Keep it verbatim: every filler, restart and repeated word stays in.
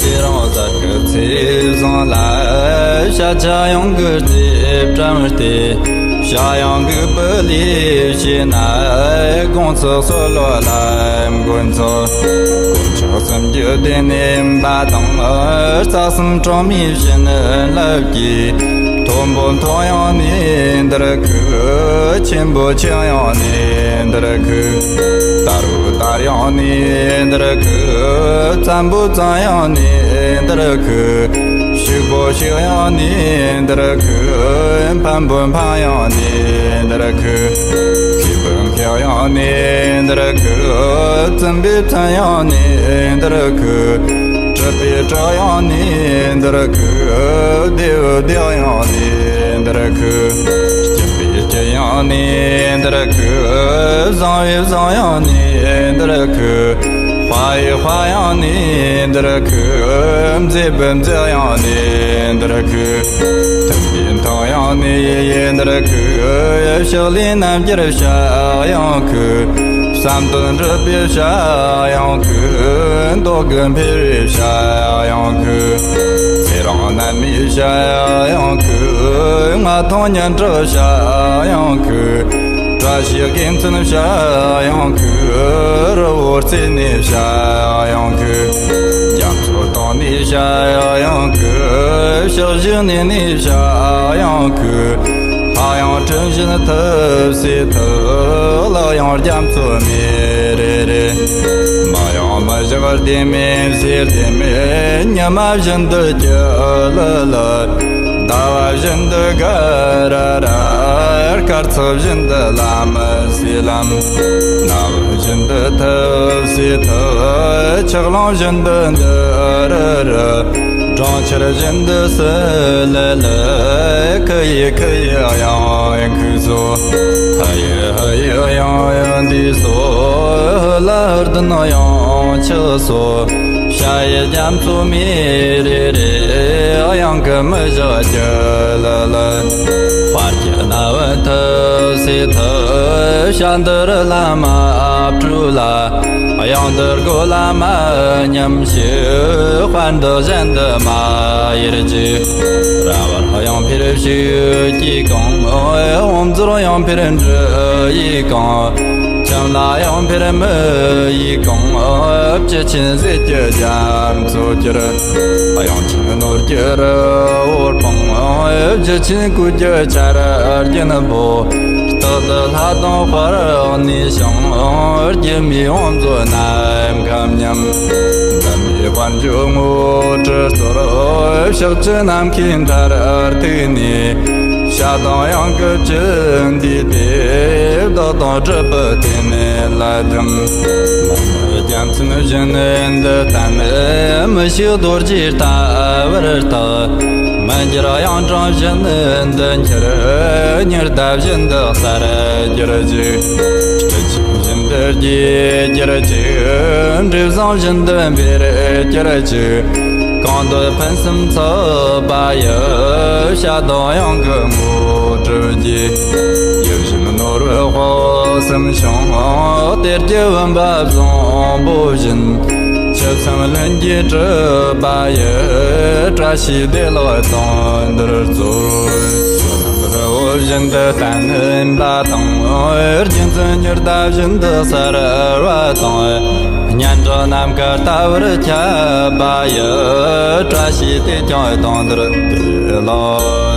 ཚེ་རིང་གསེར་གྱི་ཚེས་བཟང་ལ། ཤཱཀྱ་དབྱངས་ཀྱི་རྩེ་པྲ་སྟེ། ཤ་ཡང་གི་པུ་ལི་ཤེ་ན། དགོང་ཚོགས་སོ་ལོ་ལ་མགོན་ཚོགས། དཀོན་མཆོག་གསུམ་གྱི་སྡེ་ནས་འབའ་དང་། རྩ་གསུམ་གྲངས་མེད་བྱིན་རླབས་ཀྱིས། མཐོན་པོ་མཐོ་ཡང་ནི་འདིར་ཁུག་ཆེན་པོ་ཆེ་ཡང་ནི་འདིར་ཁུག་དར་བུ་དར་ཡང་ནི་འདིར་ཁུག་བཙན་པོ་བཙན་ཡང་ནི་འདིར་ཁུག་ཕྱུག་པོ་ཕྱུག་ཡང་ནི་འདིར་ཁུག་འཕན་པོ་འཕན་ཡང་ནི་འདིར་ཁུག་མཁས་པོ་མཁས་ཡང་ནི་འདིར་ཁུག་བཙུན་པོ་བཙུན་ཡང་ནི་འདིར་ཁུག་གྲུབ་པོ་གྲུབ་ཡང་ནི་འདིར་ཁུག་བདེ་བོ་བདེ་ཡང་ནི་འདིར་ཁུག་སྐྱིད་པོ་སྐྱིད་ཡང་ནི་འདིར་ཁུག་བཟང་བོ་བཟང་ཡང་ནི་འདིར་ཁུག་དཔའ་བོ་དཔའ་ཡང་ནི་འདིར་ཁུག་མཛེས་པོ་མཛེས་ཡང་ནི་འདིར་ཁུག་མཐུན་པོ་མཐུན་ཡང་ནི་འདིར་ཁུག་ཕྱག་ལས་རྣམ་རྒྱལ་བྱ་ཡང་ཁུག་བསམ་དོན་འགྲུབ་པའི་བྱ་ཡང་ཁུ། མདོ་གི་འཕེལ་བའི་བྱ་ཡང་ཁུ། ཚེ་རིང་རྣམ་སྨིན་བྱ་ཡང་ཁུ། མངའ་ཐང་སྙན་གྲགས་བྱ་ཡང་ཁུ། བཀྲ་ཤིས་དགེ་མཚན་བྱ་ཡང་ཁུ། རི་བོ་རྩེ་ནས་བྱ་ཡང་ཁུ། རྒྱ་མཚོ་གཏིང་ནས་བྱ་ཡང་ཁུ། ཕྱོགས་བཞི་ནས་ནས་བྱ་ཡང་ཁུ། ལྷ་ཡང་དྲིན་བཞིན་ཐུབ་སེ་ཐུབ། ལག་ཡང་རྒྱ་མཚོ་མེ་རེ་རེ། མི་ཡང་མི་བཞག་ལྡེ་མིག་སེ་ལྡེ་མིག་ཉི་མ་བཞིན་དུ་སྐྱིད་ལི་ལི། ཟླ་བ་བཞིན་དུ་དགའ་ར་ར། སྐར་ཚོགས་བཞིན་དུ་ལམ་སེ་ལམ། ནམ་བཞིན་དུ་ཐུབ་སེ་ཐུབ། ཆགས་ལོང་བཞིན་དུ་འདི་རུ་རུ། གྲོང་ཁྱེར་བཞིན་དུ་སི་ལི་ལི། ཁི་ཡི་ཁི་ཡི་གཡང་ཁུག་སོ། ཧ་ཡི་ཧ་ཡི་གཡང་གཡང་འདི་སོ། ཧུ་ལ་ཧུར་དུ་ནོ་གཡང་ཆགས་སོ། བྱ་ཡི་རྒྱ་མཚོ་མེ་རེ་རེ། གཡང་གི་མི་བཞག་སྐྱིད་ལི་ལི། དཔལ་གྱི་རྣ་བ་ཐུབ་སེ་ཐུབ། བྱ་འདི་རུ་ལ་མ་བཀྲུ་ལ། གཡང་འདི་སྒོ་ལ་མ་ཉམས་ཤིག་དཔལ་འདི་གཞན་དུ་མ་ཡེར་ཅིག་ར་བར་གཡང་འཕེར་ཕྱུགས་ཀྱིས་གང་། འོམ་ཚུར་གཡང་འཕེར་འབྲུ་ཡིས་གང་། ཁྱིམ་ལ་གཡང་འཕེར་མི་ཡིས་གང་། བཅུ་ཆེན་ཟས་ཀྱི་རྒྱ་མཚོ་གྱུར། གཡང་ཆེན་ནོར་གྱི་རི་བོར་སྤུངས། བཅུ་ཆེན་སྐུ་གྱི་ཆར་རྒྱུན་པོ། རྟག་ཏུ་ལྷ་དང་དཔལ་གནས་ཤིང་། སྒྱུ་མའི་བང་མཛོད་ནམ་མཁའ་མཉམ། འཛམ་བུའི་དཔལ་འབྱོར་དངོས་གྲུབ་སྩོལ། ཕྱོགས་བཅུ་ནམ་མཁའི་མཐར་ཐུག་ནས། བྱ་དང་གཡང་གི་བཅུད་འདུས་ཏེ། བདག་དང་སྒྲུབ་པའི་དེ་ནས་ལ་ཐིམ། མི་ནུབ་རྒྱལ་མཚན་བཞིན་འདི་བསྟན། མི་ཤིགས་རྡོ་རྗེ་ལྟ་བུར་བརྟག་མི་འགྱུར་གཡང་དྲུང་བཞིན་འདི་འཁྱིལ། ཉི་ཟླ་བཞིན་དུ་གསལ་གྱུར་ཅིག་སྤྲིན་ཆེན་བཞིན་དུ་རྒྱས་གྱུར་ཅིག་འབྲས་བཟང་བཞིན་དུ་འཕེལ་གྱུར་ཅིག་གང་འདོད་ཕུན་སུམ་ཚོགས་པ་ཡི། བྱ་དང་གཡང་གི་དངོས་གྲུབ་རྒྱས། ཡིད་བཞིན་ནོར་བུའི་དཔག་བསམ་ཤིང་། གཏེར་གྱི་བུམ་པ་བཟང་པོ་བཞིན། ཆུ་མཚམས་ལྷུན་གྱིས་གྲུབ་པ་ཡི། བཀྲ་ཤིས་བདེ་ལེགས་དོན་འདིར་སྩོལ། རི་བོ་བཞིན་དུ་བརྟན་པ་དང་། རྒྱུ་མཚན་ཉི་ཟླ་བཞིན་དུ་གསལ་བ་དང་། སྙན་གྲགས་ནམ་མཁའ་ལྟ་བུར་ཁྱབ་པ་ཡི། བཀྲ་ཤིས་དེས་ཀྱང་དོན་འདིར་བདེ་ལེགས།